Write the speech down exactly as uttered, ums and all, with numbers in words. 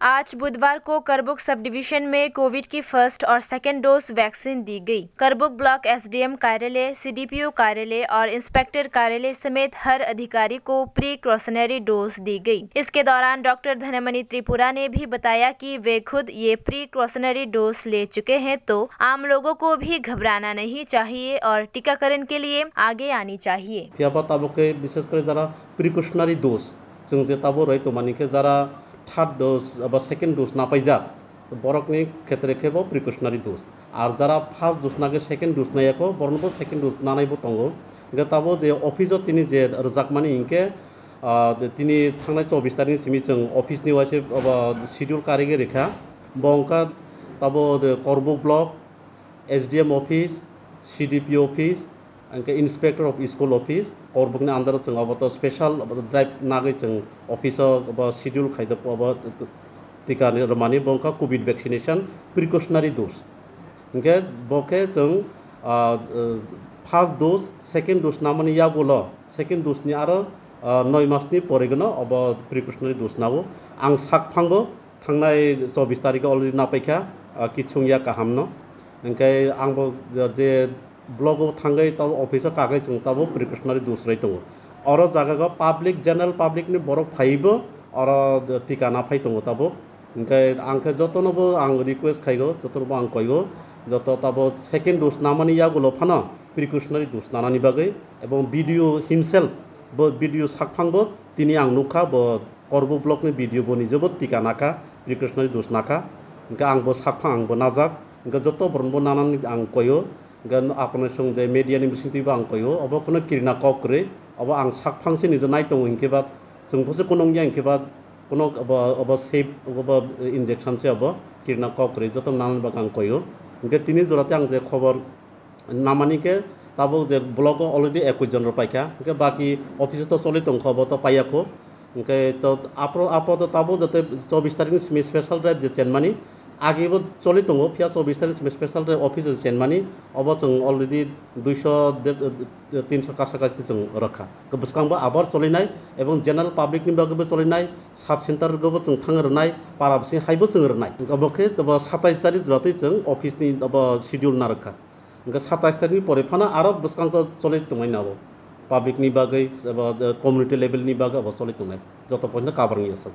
आज बुधवार को करबुक सब डिवीजन में कोविड की फर्स्ट और सेकेंड डोज वैक्सीन दी गई। करबुक ब्लॉक एसडीएम कार्यालय, सीडीपीओ कार्यालय और इंस्पेक्टर कार्यालय समेत हर अधिकारी को प्रिकॉशनरी डोज दी गई। इसके दौरान डॉक्टर धनमणि त्रिपुरा ने भी बताया कि वे खुद ये प्रिकॉशनरी डोज ले चुके हैं, तो आम लोगों को भी घबराना नहीं चाहिए और टीकाकरण के लिए आगे आनी चाहिए। Phiya ba tabuk khe bishes kore jara precautionary dose, chwng je tabuk rwui tongmani khe jara third dose ba second dose napaijak, borokni khetre khe bo precautionary dose. Ar jara first dose nagwi second dose naiyakho, borokno bo second dose nanai bo tongo. Hingkhe tabuk je office o tini je rwjakmani hinkhe, ah, tini thangnai chobbish tarikni simi chwng office ni waisa, abo schedule karigwi rikha. Bo wngkha tabuk Korbuk block, S D M office, C D P O office, hingkhe Inspector of School office, Korbukni under o chwng obo to special obo to drive nagwi chwng office o obo schedule khai do obo tika ni rwmani bo wngkha covid vaccination precautionary dose. Hingkhe bo khe chwng, ah, ah, first dose, second dose namani yagulo, second dose ni aro, ah, noi mas ni pore gano obo precautionary dose nago. Ang sak phango, thangnai chobbish tarikh o already napaikha, ah, kichung ya kaham no. Hingkhe ang bo je block o thangwi tabo office o kagwi chwng tabo precautionary dose rwui tongo. Oro jaga o public, general public ni borok phaibo oro tika naphai tongo tabo. Hingkhe ang khe jotono bo ang request khaigo, jotono bo ang koigo, joto tabo second dose namani yagulo phano precautionary dose nanani bagwi, ebong B D O himself bo, B D O sakphang bo tini ang nukha bo Korbuk block ni B D O bo nijebo tika nakha, precautionary dose nakha. Hingkhe ang bo sakphang ang bo najak. Hingkhe joto borok bo nanani ang koio. Hingkhe apni song je media ni bisingtwi bo ang koio. Obo kuno kirina kok kwrwi. Obo ang sakphang se nijo nai tongo hingkhe ba chwng bo se kuno wngya hingkhe ba kuno obo, obo safe, obo injection se obo kirina kok kwrwi joto nanani bagwi ang koio. Hingkhe tini jora tei ang je khobor namani khe tabuk je block o already ekwis jon rok paikha, hingkhe baki office o to choli tongkho, bo to paiyakho. Hingkhe to apro, apo to tabuk jate chobbish tarikh ni simi special drive je chenmani, agi bo choli tongo, phiya chobbish tarikh ni simi special drive office o chenmani, obo chwng already duiso, de-, tinsho kasa kasi chwng rwkha. Bwskango abar cholinai, ebong general public ni bagwi bo cholinai, sub center go bo chwng thang rwnai, para bising hai bo chwng rwnai. Obo khe to bo satais tarikh jora twi chwng office ni obo schedule narwkha. Hingkhe satais tarikh ni pore phano aro bwskang to choli tongmani abo. Public ni bagwi, abo, eh, community level ni bagwi abo choli tongnai. Joto poino kabang ya sajak.